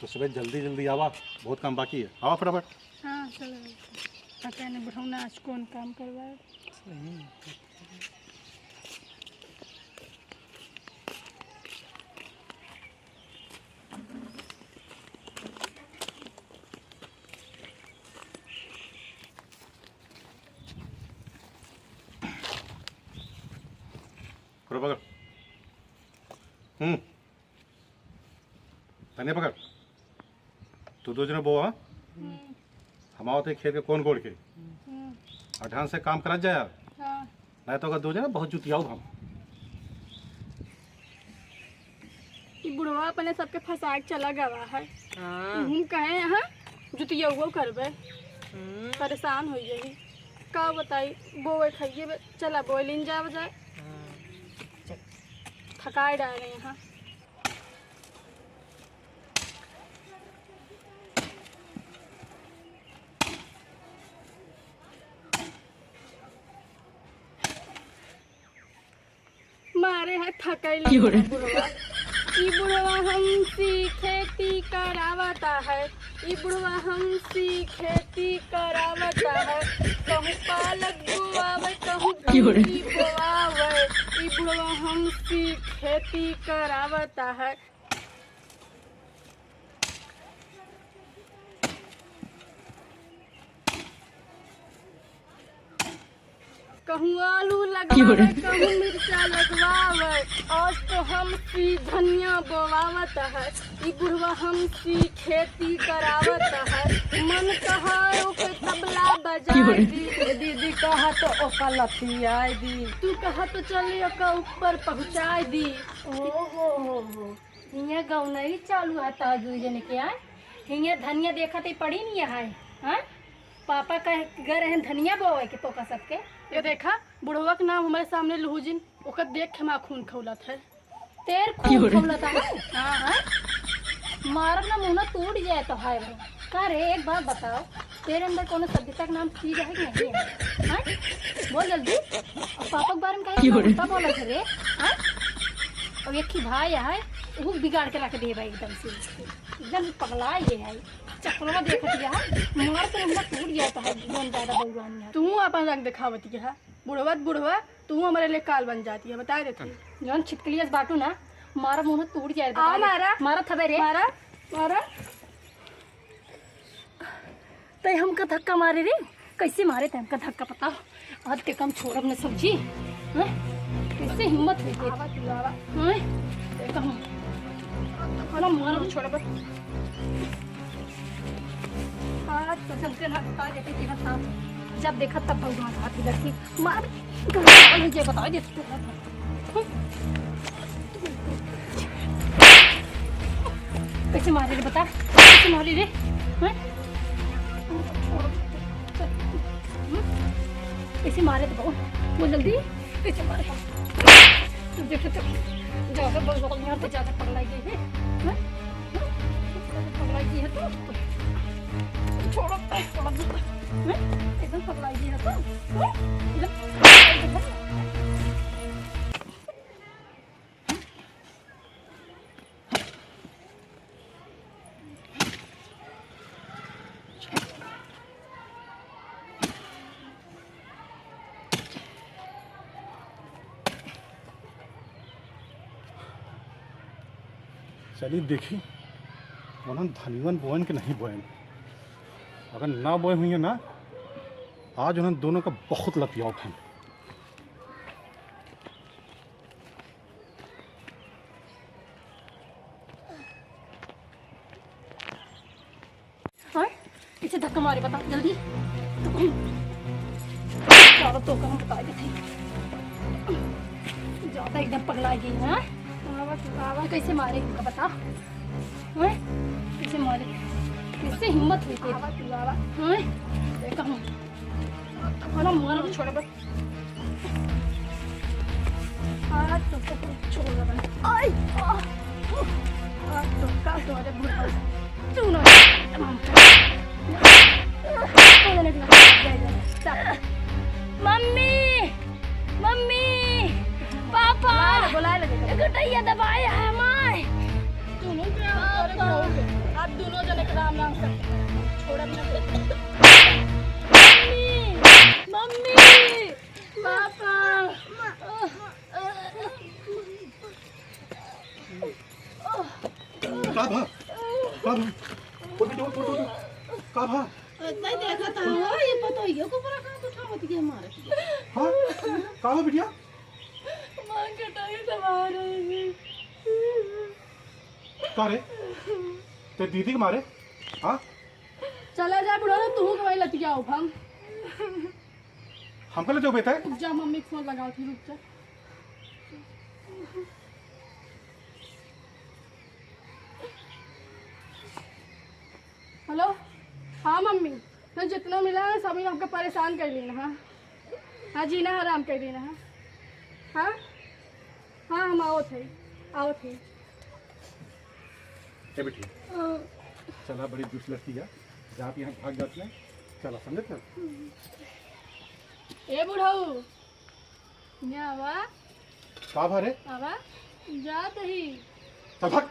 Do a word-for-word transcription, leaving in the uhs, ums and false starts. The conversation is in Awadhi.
तो सुबह जल्दी जल्दी आवा, बहुत काम बाकी है। आवा फटाफट। हाँ, चलो। पता नहीं बुढ़ौना आज कौन काम करवाए। पकड़, पकड़। हम्म। धनिया पकड़। तू दो जने बोवा, हाँ? हम्म। हम आवत है खेत के कोन गोड़ के। हम्म। और ढंग से काम करत जा यार। हाँ। नहीं तो अगर दो जने बहुत जुतियाऊ हम। ई बुढ़वा अपने सबके फंसा के चला गवा है। हाँ। हम कहे यहाँ जुतियौओ करबे। हम्म। परेशान हो जाई। का बताई, बोवे खाइए बे, चला बोए लीन जाव जाए। हाँ। चल। थकाए डाले यहाँ। मारे है थकैले क्यों रे? बुढ़वा। ई बुढ़वा हमसी खेती करावता है, ई बुढ़वा हमसी खेती करावता है। कहूँ पालक बोआवे, कहूँ क्यों रे? भिंडी बोआवे, ई बुढ़वा हमसी खेती करावता है। कहूँ आलू लगवावे, क्यों रे? कहूँ मिर्चा लगवावे, आज तो हमसी धनिया बोवावत है। ई बुढ़वा हमसी खेती करावत है। मन कहा ओके तबला बजाए क्यों रे? दी। ए दीदी कहा तो ओका लतियाए दी। तू कहा तो चली ओका ऊपर पहुँचाए दी। ओ हो हो हो। हियाँ गौनई चालू है तोहर दुई जने के, आय? हियाँ धनिया देखत ही पड़ी नहीं है, हाँ? पापा कह गए रहन धनिया बोवे के तोका सबके। ये देखा, बुढ़वा के नाम हमारे सामने लुहू जिन, ओकर देख के हमार खून खौलत है। तेर खून क्यों रे? खौलत है? हाँ, हाँ। मारब ना मुँह ना टूट जाए तो है भाई। का रे, एक बात बताओ, तेरे अंदर कोनो सभ्यता के नाम चीज है कि नहीं है? हाँ? बोल जल्दी। और पापा के बारे में काहे क्यों रे? उल्टा बोलत है रे? हाँ? और एक ही भाई है, वो बिगाड़ के रख दे भाई एकदम से। एकदम पगला ये है। चक्करवा देखत है, मार के मुँह टूट जाता है, एकदम ज्यादा बउरानी है। तू अपन रंग दिखावत है, बुढ़वा त बुढ़वा, तू हमारे लिए काल बन जाती है, बता देती। जौन छिपकलिया से बाटू ना, मारा मुँह टूट जाए, आ, बता दे। मारा। मारा थबे रे। मारा, मारा। तै हमका धक्का मारे रे, कैसे मारे तै हमका धक्का, बताओ। आज ते कम छोड़ब न सब्जी, हैं? कैसे हिम्मत हुई तेरी? आवा तू, आवा। हैं? ते कम, खाना मारब छोड़ब। आज तो चलते ना बता देते कि हाँ, जब देखा तब भगवान हाथ इधर की मार, बता देते। कैसे मारे रे बता, कैसे मारे रे? हैं? कैसे मारे तो बहुत, बोल जल्दी, कैसे मारे? तू देख तो, ज्यादा बोल, बोल, यहाँ पे ज्यादा पगला गई है, हैं? पगला गई है तो, छोड़ो, छोड़ो, हैं? एकदम पगला गई है तो, हैं? एकदम पगला गई है तो। चली देखी, उन्हन धनिवन बोएन के नहीं बोएन। अगर ना बोए हुई ना, आज उन्हन दोनों का बहुत लतियाव है। हाँ? इसे धक्का मारे, बता, जल्दी। ज्यादा तो हम बता देते हैं। ज्यादा एकदम पगला गई, हाँ? आवा, आवा, कैसे मारे इनका, बता? हाँ? कैसे मारे? कैसे हिम्मत हुई तेरी? आवा, तू आवा। हाँ? देखा हूँ। खाना मारो, छोड़ बस। आज तो, तो छोड़ दे। आई, आ, आज तो का तोरे बुढ़ा। तू ना, तमाम कर। मम्मी, मम्मी, पापा, बुला ले, बुला ले, देखो। एक गटैया दबाए है माय। तू लोग क्या करे, पापा। खाओगे? आप राम राम सब। छोड़ब ना। मम्मी, मम्मी, पापा। का भा? का भा? उठ, उठ, उठ, उठ, उठ। का भा? नहीं देखा था, हो, ये पतोहियो को पूरा हाथ उठावत के मारत के। हाँ? का हो बिटिया? माँ कटाई दबा रही है। का रे? ते दीदी के मारे? हाँ? चला जा बुढ़ऊ, तू के वही लतिया उठम। हमका ले जाओ बेटा। रुक जा, मम्मी के फोन लगाओ थी, रुक जा। हेलो, हाँ मम्मी, ना जितना मिला है सब हमके परेशान कर लेना है। हाँ, जीना हराम कर देना है। हाँ, हाँ, हम आवत है, आवत है। ए बेटी, चला, बड़ी दुष्ट लगती है, जा आप यहाँ भाग जाती है, चला, समझत है? ए बुढ़ऊ, ने आवा। का भा रे? आवा, जात ही। चल भाग।